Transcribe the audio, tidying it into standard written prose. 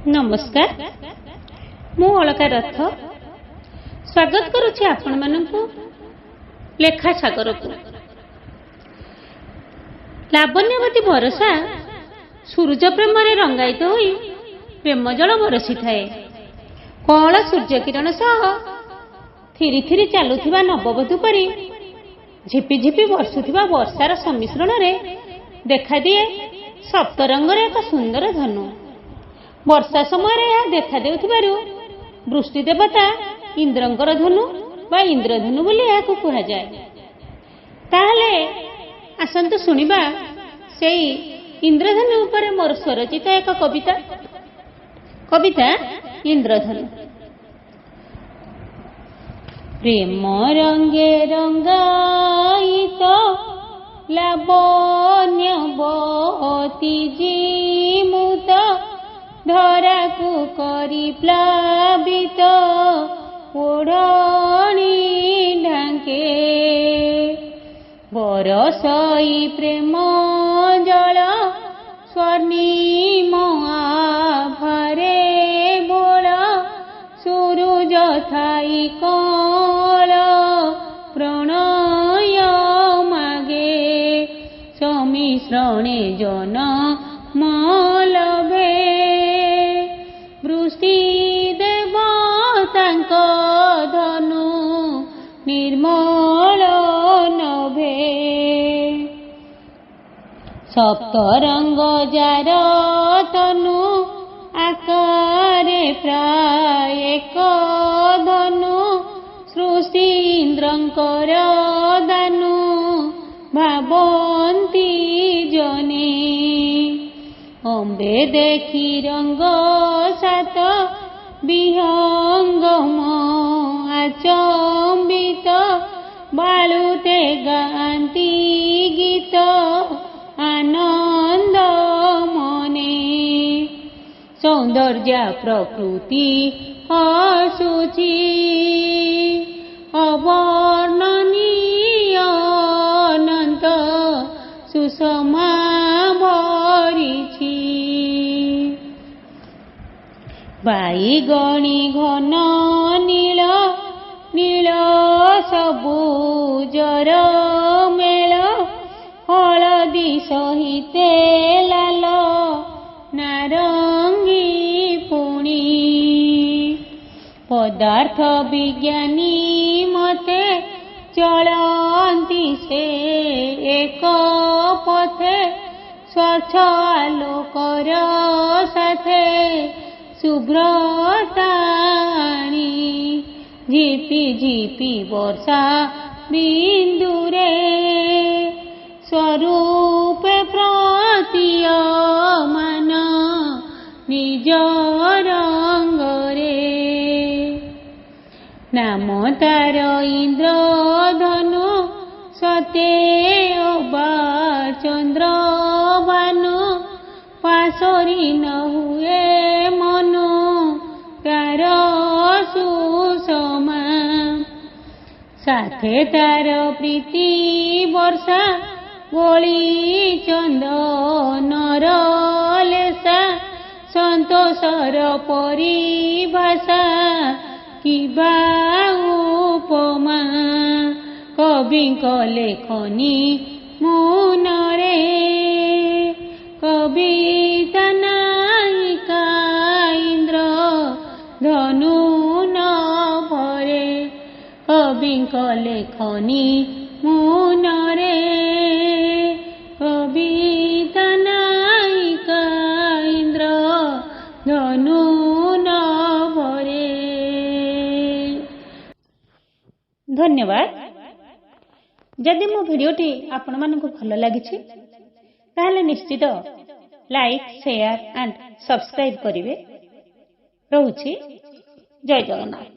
ନମସ୍କାର, ମୁଁ ଅଳକା ରଥ ସ୍ୱାଗତ କରୁଛି ଆପଣମାନଙ୍କୁ ଲେଖା ସାଗରକୁ। ଲାବଣ୍ୟବତୀ ବରଷା ସୂରୁଜ ପ୍ରେମରେ ରଙ୍ଗାୟିତ ହୋଇ ପ୍ରେମ ଜଳ ବରଷିଥାଏ। କଅଁଳ ସୂର୍ଯ୍ୟ କିରଣ ସହ ଥିରି ଥିରି ଚାଲୁଥିବା ନବବଧୂ ପରି ଝିପି ଝିପି ବର୍ଷୁଥିବା ବର୍ଷାର ସମ୍ମିଶ୍ରଣରେ ଦେଖାଦିଏ ସପ୍ତରଙ୍ଗର ଏକ ସୁନ୍ଦର ଧନୁ। ବର୍ଷା ସମୟରେ ଏହା ଦେଖାଦେଉଥିବାରୁ ବୃଷ୍ଟି ଦେବତା ଇନ୍ଦ୍ରଙ୍କର ଧନୁ ବା ଇନ୍ଦ୍ରଧନୁ ବୋଲି ଏହାକୁ କୁହାଯାଏ। ତାହେଲେ ଆସନ୍ତୁ ଶୁଣିବା ସେଇ ଇନ୍ଦ୍ରଧନୁ ଉପରେ ମୋର ସ୍ୱରଚିତ ଏକ କବିତା, କବିତା ଇନ୍ଦ୍ରଧନୁ। ପ୍ରେମ ରଙ୍ଗେ ରଙ୍ଗାୟିତ ଲାବଣ୍ୟବତୀ ଜିମୁତ ଧରାକୁ କରି ପ୍ଲାବିତ ଓଢ଼ଣୀ ଢାଙ୍କେ। ବରଷଇ ପ୍ରେମ ଜଳ ସ୍ୱର୍ଣ୍ଣିମ ଆଭାରେ ଭୋଳ, ସୁରୁଜ ଥାଇ କଅଁଳ ପ୍ରଣୟ ମାଗେ। ସମ୍ମିଶ୍ରଣେ ଜନ ମଲଭେ ବୃଷ୍ଟି ଦେବତାଙ୍କ ଧନୁ ନିର୍ମଳ ନଭେ। ସପ୍ତରଙ୍ଗ ଯାର ତନୁ ଆକାରେ ପ୍ରାୟ ଏକ ଧନୁ, ସୃଷ୍ଟି ଇନ୍ଦ୍ରଙ୍କର ଦାନୁ ଭାବନ୍ତି ଜନେ। ଅମ୍ବେ ଦେଖି ରଙ୍ଗ ସାତ ବିହଙ୍ଗମ ଆଚମ୍ବିତ, ବାଳୁତେ ଗାଆନ୍ତି ଗୀତ ଆନନ୍ଦ ମନେ। ସୌନ୍ଦର୍ଯ୍ୟ ପ୍ରକୃତି ହସୁଛି ଅବର୍ଣ୍ଣନୀୟ ଅନନ୍ତ ସୁଷମା ଭରିଛି। ବାଇଗଣୀ ଘନ ନୀଳ ନୀଳ ସବୁଜର ମେଳ, ହଳଦୀ ସହିତେ ଲାଲ ନାରଙ୍ଗୀ ପୁଣି। ପଦାର୍ଥ ବିଜ୍ଞାନୀ ମତେ ଚଳନ୍ତି ସେ ଏକ ପଥେ, ସ୍ୱଚ୍ଛ ଆଲୋକର ସାଥେ ଶୁଭ୍ରତାଣି। ଝିପି ଝିପି ବର୍ଷା ବିନ୍ଦୁରେ ସ୍ୱରୂପେ ପ୍ରତୀୟମାନ ନିଜ ରଙ୍ଗରେ। ନାମ ତାର ଇନ୍ଦ୍ରଧନୁ ସତେ ଅବା ଚନ୍ଦ୍ରଭାନୁ, ପାଶୋରି ନ ହୁଏ ମନୁ ତାର ସୁଷମା। ସାଥେ ତାର ପ୍ରୀତି ବର୍ଷା ଗୋଳି ଚନ୍ଦନର ଲେସା, ସନ୍ତୋଷର ପରିଭାଷା କିବା ଉପମା। କବିଙ୍କ ଲେଖନୀ ମୁନରେ କବିତା ନାୟିକା ଇନ୍ଦ୍ର ଧନୁ ନ ଭରେ। କବିଙ୍କ ଲେଖନୀ ମୁନରେ କବିତା ନାୟିକା ଇନ୍ଦ୍ର ଧନୁ ନ ଭରେ। ଧନ୍ୟବାଦ। ଯଦି ମୋ ଭିଡ଼ିଓଟି ଆପଣମାନଙ୍କୁ ଭଲ ଲାଗିଛି, ତାହେଲେ ନିଶ୍ଚିତ ଲାଇକ୍, ସେୟାର ଆଣ୍ଡ ସବସ୍କ୍ରାଇବ୍ କରିବେ। ରହୁଛି, ଜୟ ଜଗନ୍ନାଥ।